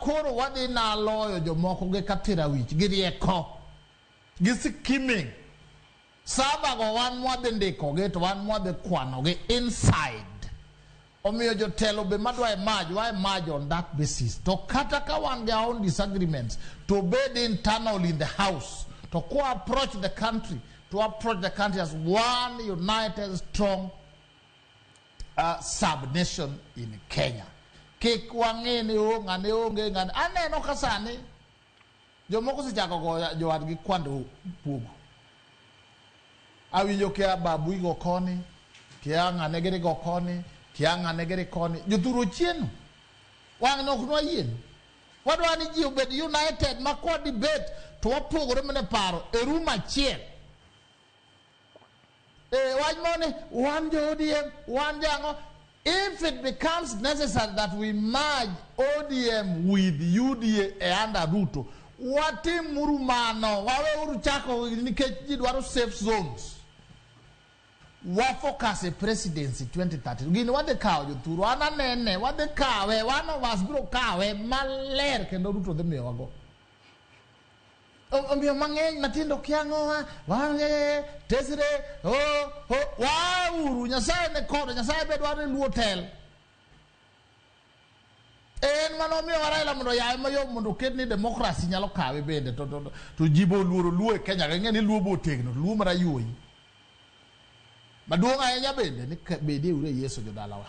koro wadhi na loyo jomoko gi katira wich gi rieko gi scheming. Saba go wan mwadhi ndikogi to wan mwadhi kwanogi inside. Omiyo jotelo be madwa emerge, wa emerge on that basis. To kata ka wan gi our own disagreements, to bed internal in the house, to ko approach the country, to approach the country as one united, strong sub-nation in Kenya. Kik wang'i ni o ng'ane onge ng'ane. Aneno ka sani jomoko osechako goyo jowadgi kwando puogo. Awinjo kia babu igo koni, kia ng'ane giri go koni, kia ng'ane giri koni. Jothuro chieno. Wang' no ok nwayien. Wadwa ni ji obed united ma kwa debate to wapogore mana e paro e room achiel. E wach moni wan jo ODM, wan jang'o. If it becomes necessary that we merge ODM with UDA e under Ruto, watimuru mano, waweuru chako nikech ji dwaro safe zones. Wa focus e presidency 2030. Gini wadhi kawo jothuru, an anene, wadhi kawe, one of us biro kawe maler kendo Ruto dhi miyowago. Omiyo mang'eny matindo kia ang'owa, wan tesre, o, o, wauru, Nyasaye ne kodo, Nyasaye be dwaro ni Luo tel. En mano omiyo Raila mondo oyawe mayom mondo oket ni democracy nyalo kawe bende to ji be oluoro Luo e Kenya, ging'e ni Luo be otegno, Luo mar ayuoyi. Maduong' ahinya bende ni bedie uru e Yesu jodalawa.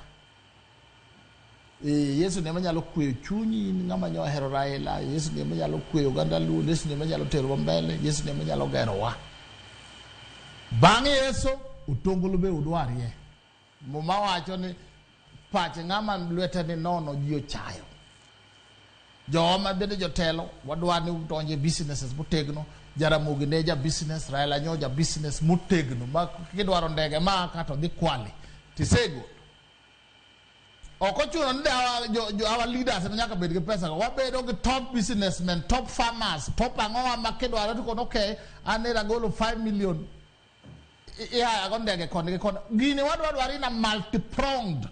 E, Yesu ne manyalo kweyo chunyi in ng'ama nyo ohero Raila, Yesu ne manyalo kweyo oganda Luo, Yesu ne manyalo terowa mbele, Yesu ne manyalo gerowa. Bang' Yesu, otongolo be udwarie. Muma wacho ni pach ng'ama lwete ni nono ji ochayo. Jowa ma bende jotelo, wadwa ni udonje businesses motegno. Jaramogi ne ja business, Raila nyo ja business motegno. Ma kidwaro ndege ma ka to dhi kwali. Tisegolo. Ok ochuno ni our leaders ema nyaka bed gi pesa go. Wabedo gi top businessmen, top farmers, top ang'owa ma kidwaro to kono okay, an ne agolo 5 million ihaya go ndege koni gi koni. Gini wadwa dwaro in a multi-pronged